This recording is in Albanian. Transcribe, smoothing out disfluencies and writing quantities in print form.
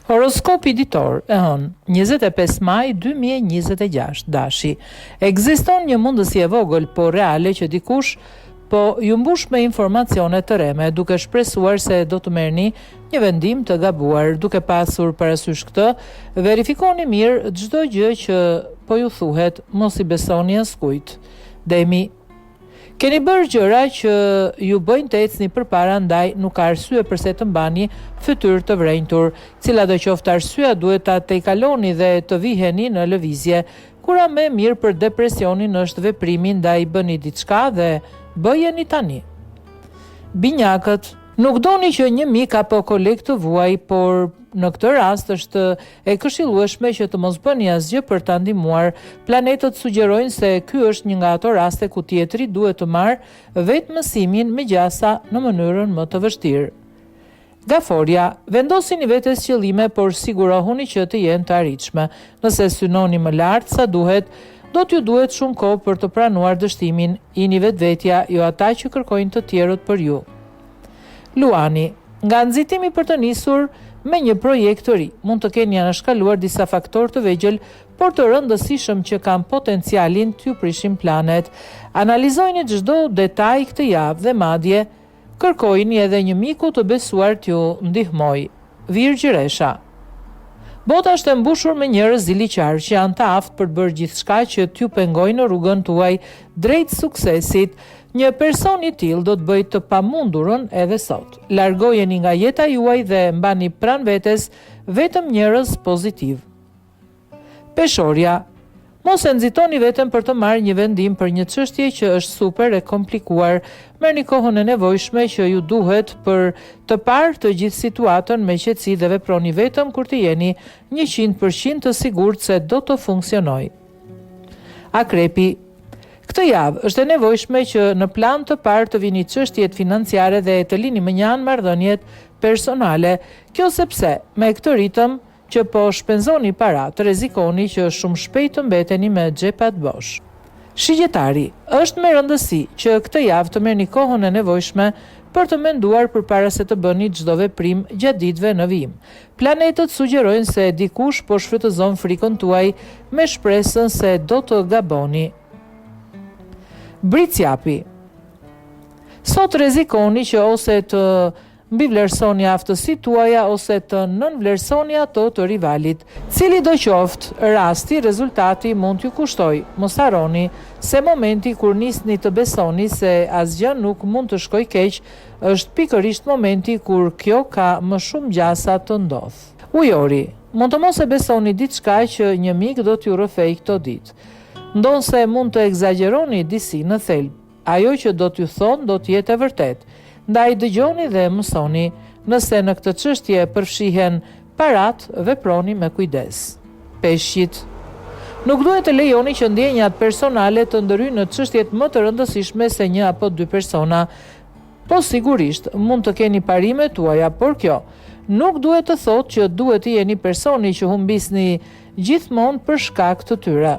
Horoskopi ditor, e hënë, 25 maj 2026, Dashi. Ekziston një mundësi e vogël, por reale që dikush po ju mbush me informacione të rreme, duke shpresuar se do të merrni një vendim të gabuar. Duke pasur parasysh këtë, verifikoni mirë çdo gjë që po ju thuhet, mos i besoni askujt. Demi Keni bërë gjëra që ju bëjnë të ecni përpara ndaj nuk ka arsye përse të mbani fytyrë të vrenjtur. Cilado qoftë arsyeja duhet ta tejkaloni dhe të viheni në lëvizje. Kura më e mirë për depresionin është veprimi ndaj bëni diçka dhe bëjeni tani. Binjakët, Nuk doni që një mik apo koleg të vuajë, por në këtë rast është e këshillueshme që të mos bëni asgjë për ta ndihmuar. Planetët sugjerojnë se ky është një nga ato raste ku tjetri duhet të marrë vetë mësimin me gjasa në mënyrën më të vështirë. Gaforja, Vendosini vetes qëllime, por sigurohuni që të jenë të arritshme. Nëse synoni më lart sa duhet, do t'ju duhet shumë kohë për të pranuar dështimin. Jini vetvetja, jo ata që kërkojnë të tjerët për ju. Luani, Nga nxitimi për të nisur me një projekt të ri, mund të keni anashkaluar disa faktorë të vegjël, por të rëndësishëm që kanë potencialin t'ju prishin planet. Analizojini çdo detaj këtë javë dhe madje kërkojini edhe një miku të besuar t'ju ndihmojë. Virgjëresha. Bota është e mbushur me njerëz ziliqarë që janë të aftë për të bërë gjithçka që t'ju pengojnë në rrugën tuaj drejt suksesit. Një person i tillë do të bëjë të pamundurën edhe sot. Largojeni nga jeta juaj dhe mbani pranë vetes vetëm njerëz pozitivë. Peshorja, Mos e nxitoni veten për të marrë një vendim për një çështje që është super e komplikuar. Merrni kohën e nevojshme që ju duhet për të parë të gjithë situatën me qetësi dhe veproni vetëm kur të jeni 100% të sigurt se do të funksionojë. Akrepi, Këtë javë është e nevojshme që në plan të parë të vini çështjet financiare dhe të lini mënjanë marrëdhëniet personale. Kjo sepse, me këtë ritëm, që po shpenzoni paratë, rrezikoni që shumë shpejt të mbeteni me xhepat bosh. Shigjetari, Është me rëndësi që këtë javë të merrni kohën e nevojshme për të menduar përpara se të bëni çdo veprim gjatë ditëve në vijim. Planetët sugjerojnë se dikush po shfrytëzon frikën tuaj me shpresën se do të gaboni. Bricjapi, Sot rrezikoni që ose të mbivlerësoni aftësitë tuaja ose të nënvlerësoni ato të rivalit. Cilido qoftë rasti, rezultati mund t'ju kushtojë. Mos harroni se momenti kur nisni të besoni se asgjë nuk mund të shkojë keq, është pikërisht momenti kur kjo ka më shumë gjasa të ndodhë. Ujori, Mund të mos e besoni diçka që një mik do t'ju rrëfejë këto ditë. Ndonëse mund të ekzagjeroni disi në thelb, Ajo që do t'ju thonë do të jetë e vërtetë. Ndaj dëgjoni dhe mësoni. Nëse në këtë çështje përfshihen paratë, veproni me kujdes. Peshqit. Nuk duhet të lejoni që ndjenjat personale të ndërhyjnë në çështjet më të rëndësishme se një apo dy persona. Po sigurisht, mund të keni parimet tuaja, por kjo nuk duhet të thotë që duhet të jeni personi që humbisni gjithmonë për shkak të tyre.